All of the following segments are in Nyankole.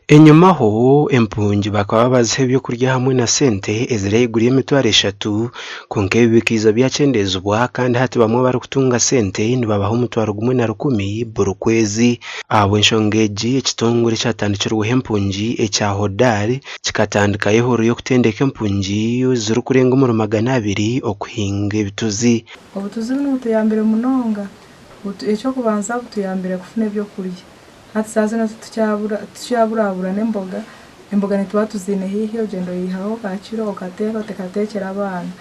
Enyimaho, empungi bakaba baziha ebyokurya hamwe na sente eziri ahaiguru y'emitwaro eshatu kwonka ebi bikaija byakyendeezibwa kandi hati bamwe abarikutunga sente nibabaha omutwaro gumwe na rukumi buri kwezi. Ahabw'enshonga egi, ekitongore ekyatandikirweho empungi ekya HODAR kikatandikayo ehururu y'okutendeka empungi zirikurenga omuri 200 okuhinga ebituzi. Obutuzi bunu butuyambire munonga. Eky'okubanza butuyambire kufuna ebyokurya. Hati saaha zinu titukyaburabura n'emboga, emboga nituba tuziine haihi ogyenda oihaho ka kiro okateeka okateekyera abaana.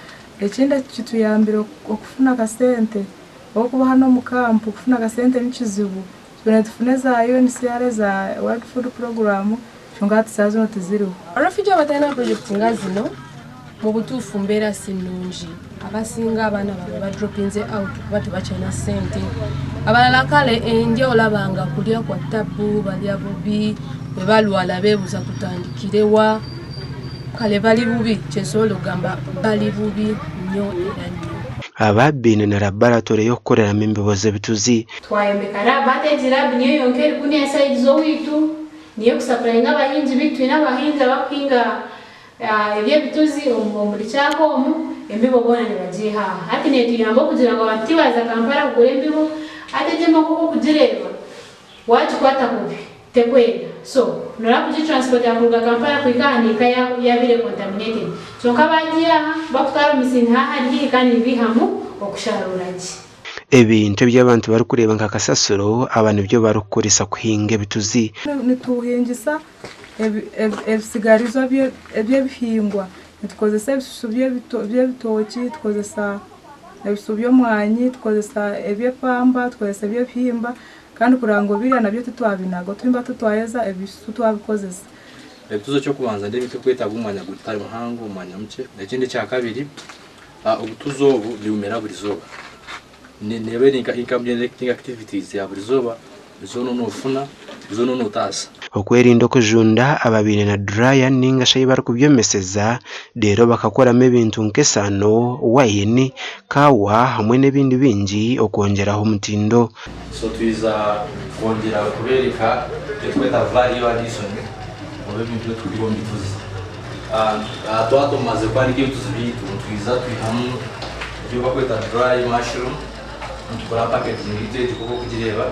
Ekindi ekituyambire okufuna akasente ahabw'okuba hanu omu kampu kufuna akasente ni kizibu, twena nitufuna eza UNHCR eza World Food Program kwonka hati saaha zinu tiziriho. Refugee abatalina project nga zino mubutuufu mbeera si nnungi abasinga abaana baabwe badropinze out kuba tebakyalina ssente abalala kale endya olaba nga kulya kwa tabbu balya bubi bwe balwala beebuuza tutandikire wa kale bali bubi kyensobola okugamba bali bubi nnyo era nnyo. Aba baine na laboratory y'okukoreramu embibo z'ebituzi. Twayombeka lab hati egi lab niyo yonka eri kunu ya side z'oweitu niyo ekusapurayinga abahingi beitu twine abahingi abakuhinga Eby'ebituzi omuri Kyaka omu, embibo boona nibagiiha aha. Hati neetuyamba okugira ngu abantu tibaaza Kampala kugura embibo, hati egyo emokooka okugireeba waagikwata kubi tekwenda. So, nooraba kugitransportinga kuruga Kampala kuhika aha neeka yaabaire contaminated. Kyonka baagiiha aha, bakutwara omu misiri niho ahari haihi kandi nibaihamu okusharuura gye. Ebintu ebi abantu barikureeba nka kasasiro aba nibyo barikukoresa kuhinga ebituzi. Nituhingisa Ebisigarizwa eby'ebihingwa nitukozesa ebisusu by'ebitookye, tukozesa ebisusu by'omwani, tukozesa eby'epamba, tukozesa eby'ebihimba kandi kureba ngu biriya nabyo titwabinaga otuhimba titwayeza ebisusu twabikozesa. Ebituzi eky'okubanza n'ebintu ebirikwetaaga omwanya gutari muhango, omwanya mukye. Ekindi ekyakabiri, obutuzi obu nibumera buri izooba. Neeba eri nka income generating activities ya buri izooba, zoona noofuna, zoona nootaasa. Okwerinda okujunda aba baine na dryer ninga shi ahi barikubyomeseza reero bakakoramu ebintu nk'esaano, wine, kaawa hamwe n'ebindi bingi okwongyeraho omutindo. So twiza kwongyera kubereka ekiturikweta value addition oba ebintu ebiturikwiha omu bituzi. Twaba tumazire kwanika ebituzi byaitu nitwiza twihamu ebi barikweta dry mushroom nitukora packaging yaitu egi nk'oku orikugireeba.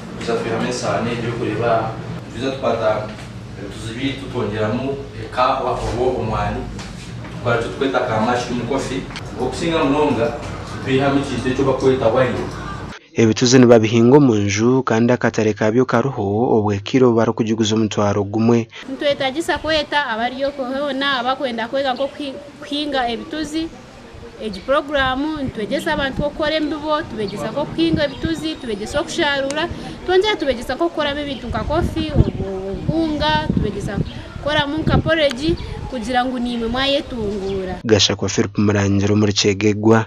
Nitwiza twihamu esaano egi orikureeba aha. Nitwiza tukwata ebituzi byaitu twongyeramu ekahwa oba omwani tukora eki turikweta ka mushroom coffee. Okusinga munonga nitwihamu ekintu eki barikweta wine. Ebituzi nibabihinga omu nju kandi akatare kaabyo kariho obwe kiro barikugiguza omutwaro gumwe. Nitwetagisa kweta abari okwo hoona abakwenda kwega nk'okuhinga ebituzi. Egi puroguraamu nitwegyesa abantu nk'okukora embibo, tubegyesa nk'okuhinga ebituzi, tubegyesa okusharuura, twongyera tubegyesa nk'okukoramu ebintu nka kofi, obuhunga, tubegyesa kukoramu nka poregi kugira ngu naimwe mwayetunguura. Gashakwa Philip Murangira omuri Kyegegwa.